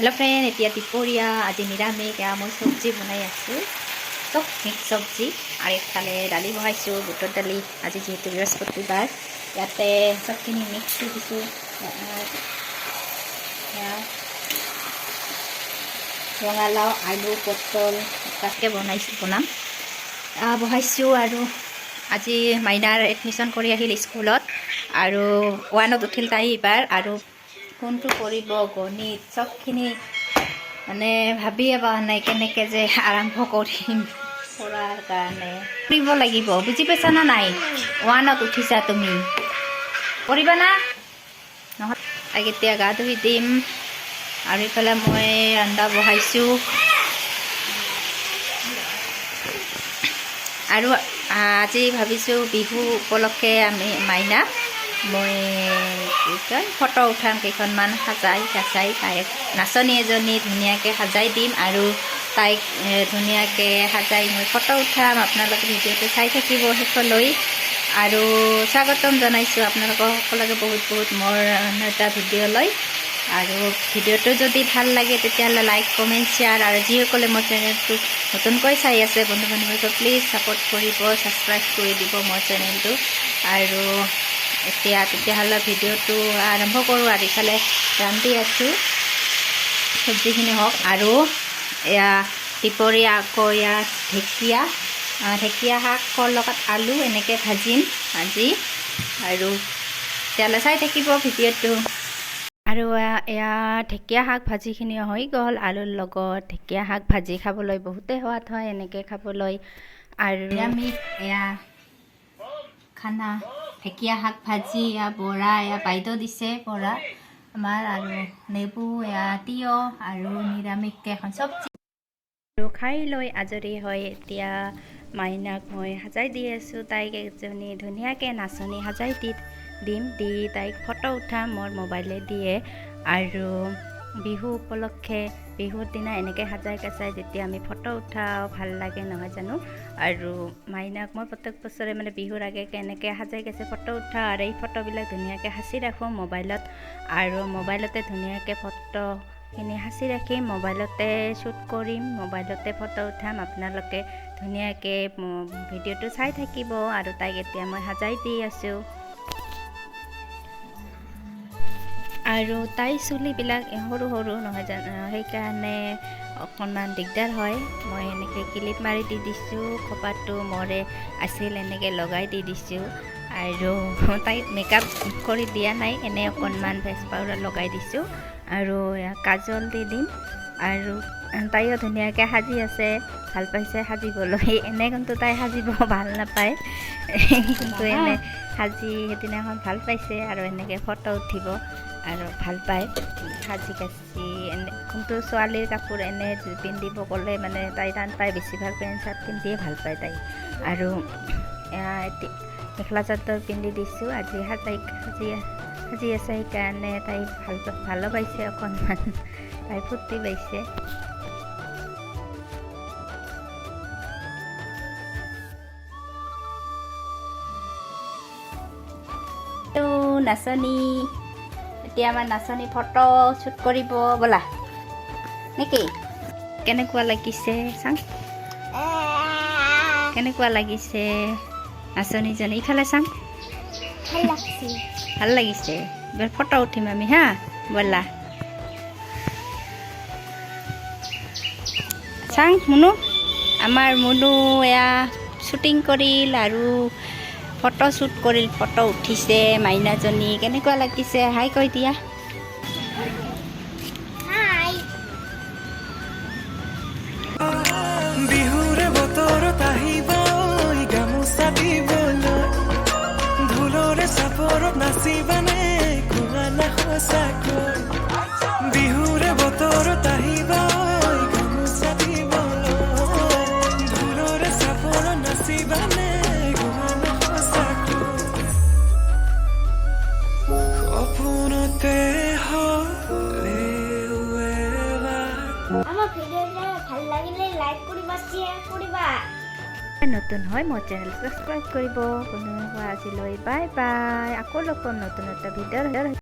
Hello' friend, এতিয়া দুপৰীয়া। আজি নিৰামিষ। এয়া মই চব্জি বনাই আছোঁ, চব মিক্স চব্জি। আৰু ইফালে দালি বহাইছোঁ, বুটৰ দালি। আজি যিহেতু বৃহস্পতিবাৰ, ইয়াতে চবখিনি মিক্স দি দিছোঁ। এয়া ৰঙালাও, আলু, পটল তাকে বনাইছোঁ, বনাম বহাইছোঁ। আৰু আজি মাইনাৰ এডমিশ্যন কৰি আহিল স্কুলত আৰু ওৱানত উঠিল তাই এইবাৰ। আৰু কোনটো কৰিব, গণিত, চবখিনি মানে ভাবিয়ে পোৱা নাই কেনেকৈ যে আৰম্ভ কৰিম পঢ়াৰ কাৰণে। কৰিব লাগিব, বুজি পাইছা না নাই? ওৱানত উঠিছা তুমি, কৰিবা না নহয়? তাইক এতিয়া গা ধুই দিম আৰু ইফালে মই ৰন্ধা বহাইছোঁ। আৰু আজি ভাবিছোঁ বিহু উপলক্ষে আমি মাইনাক মই কি কয় ফটো উঠাম কেইখনমান, সাজাই কাচাই। তাইক নাচনী এজনী ধুনীয়াকৈ সাজাই দিম আৰু তাইক ধুনীয়াকৈ সাজাই মই ফটো উঠাম। আপোনালোকে ভিডিঅ'টো চাই থাকিব শেষলৈ। আৰু স্বাগতম জনাইছোঁ আপোনালোকক সকলোকে বহুত বহুত মোৰ অন্য এটা ভিডিঅ'লৈ। আৰু ভিডিঅ'টো যদি ভাল লাগে, তেতিয়াহ'লে লাইক, কমেণ্ট, শ্বেয়াৰ। আৰু যিসকলে মোৰ চেনেলটো নতুনকৈ চাই আছে, বন্ধু বান্ধৱীসকল, প্লিজ ছাপোৰ্ট কৰিব, ছাবস্ক্ৰাইব কৰি দিব মোৰ চেনেলটো। আৰু এতিয়া তেতিয়াহ'লে ভিডিঅ'টো আৰম্ভ কৰোঁ। আৰু ইফালে ৰান্ধি আছোঁ, চব্জিখিনি হওক। আৰু এয়া দুপৰীয়া আকৌ ইয়াত ঢেকীয়া ঢেকীয়া শাকৰ লগত আলু এনেকৈ ভাজিম আজি। আৰু তেতিয়াহ'লে চাই থাকিব ভিডিঅ'টো। আৰু এয়া ঢেকীয়া শাক ভাজিখিনি হৈ গ'ল। আলুৰ লগত ঢেকীয়া শাক ভাজি খাবলৈ বহুতেই সোৱাদ হয় এনেকৈ খাবলৈ। আৰু নিৰামিষ এয়া খানা, ঢেকীয়া শাক ভাজি, এয়া বৰা, এয়া বাইদেউ দিছে বৰা আমাৰ, আৰু নেমু, এয়া তিয়ঁহ আৰু নিৰামিষকৈ এখন চব্জি। আৰু খাই লৈ আজৰি হৈ এতিয়া মাইনাক মই সাজাই দি আছোঁ। তাইক এজনী ধুনীয়াকৈ নাচনী সাজাই দি দিম, দি তাইক ফটো উঠাম মোৰ মোবাইলে দিয়ে। আৰু বিহু উপলক্ষে বিহুৰ দিনা এনেকৈ সাজাই কাচাই যেতিয়া আমি ফটো উঠাওঁ, ভাল লাগে নহয় জানো? আৰু মাইনাক মই প্ৰত্যেক বছৰে মানে বিহুৰ আগে আগে এনেকৈ সাজাই কাচাই ফটো উঠাওঁ আৰু এই ফটোবিলাক ধুনীয়াকৈ সাঁচি ৰাখোঁ মোবাইলত। আৰু মোবাইলতে ধুনীয়াকৈ ফটোখিনি সাঁচি ৰাখিম, মোবাইলতে শ্বুট কৰিম, মোবাইলতে ফটো উঠাম। আপোনালোকে ধুনীয়াকৈ ভিডিঅ'টো চাই থাকিব। আৰু তাইক এতিয়া মই সাজাই দি আছোঁ। আৰু তাইৰ চুলিবিলাক সৰু সৰু নহয় জানো, সেইকাৰণে অকণমান দিগদাৰ হয়। মই এনেকৈ ক্লিপ মাৰি দি দিছোঁ, খোপাটো মৰে আছিল এনেকৈ লগাই দি দিছোঁ। আৰু তাইক মেকআপ কৰি দিয়া নাই, এনেই অকণমান ফেচ পাউডাৰ লগাই দিছোঁ আৰু কাজল দি দিম। আৰু তাইও ধুনীয়াকৈ সাজি আছে, ভাল পাইছে সাজিবলৈ। এনে কিন্তু তাই সাজিব ভাল নাপায়, কিন্তু এনে সাজি সেইদিনাখন ভাল পাইছে। আৰু এনেকৈ ফটো উঠিব আৰু ভাল পায় সাজি কাচি। এনে কিন্তু ছোৱালীৰ কাপোৰ এনে পিন্ধিব ক'লে মানে তাই টান পায়, বেছিভাগ পেণ্ট চাৰ্ট পিন্ধিয়ে ভাল পায় তাই। আৰু এতিয়া মেখেলা চাদৰ পিন্ধি দিছোঁ আজি, সাজাই সাজি সাজি আছে, সেইকাৰণে তাই ভালো পাইছে, অকণমান তাই ফূৰ্তি পাইছে। নাচনী, এতিয়া আমাৰ নাচনী ফটো শ্বুট কৰিব ব'লা নেকি? কেনেকুৱা লাগিছে চাং, কেনেকুৱা লাগিছে নাচনীজনী? ইফালে চাং। ভাল লাগিছে। এবাৰ ফটো উঠিম আমি। হা, ব'লা চাং। মুনু, আমাৰ মুনু এয়া শ্বুটিং কৰিল আৰু ফটো শ্বুট কৰিল, ফটো উঠিছে। মাইনাজনী কেনেকুৱা লাগিছে? হাই কৈ দিয়া। বিহুৰে বতৰত আহিব গামোচা দিবলৈ, ঢোলৰে চাপৰত নাচিবানে কোৱানা সঁচাকৈ? বিহুৰে বতৰত আহিব গামোচা দিবলৈ, ঢোলৰে চাপৰত নাচিবানে কোৱানা সঁচাকৈ? সপোনতে হ'লেও এবাৰ আমাৰ ভিডিঅ'টো ভাল লাগিলে লাইক কৰিবা, শ্বেয়াৰ কৰিবা। নতুন হয় মোৰ চেনেল ছাবস্ক্ৰাইব কৰিব। বন্ধু, আজিলৈ বাই বাই। আকৌ লগ পাম নতুন এটা ভিডিঅ'ৰ।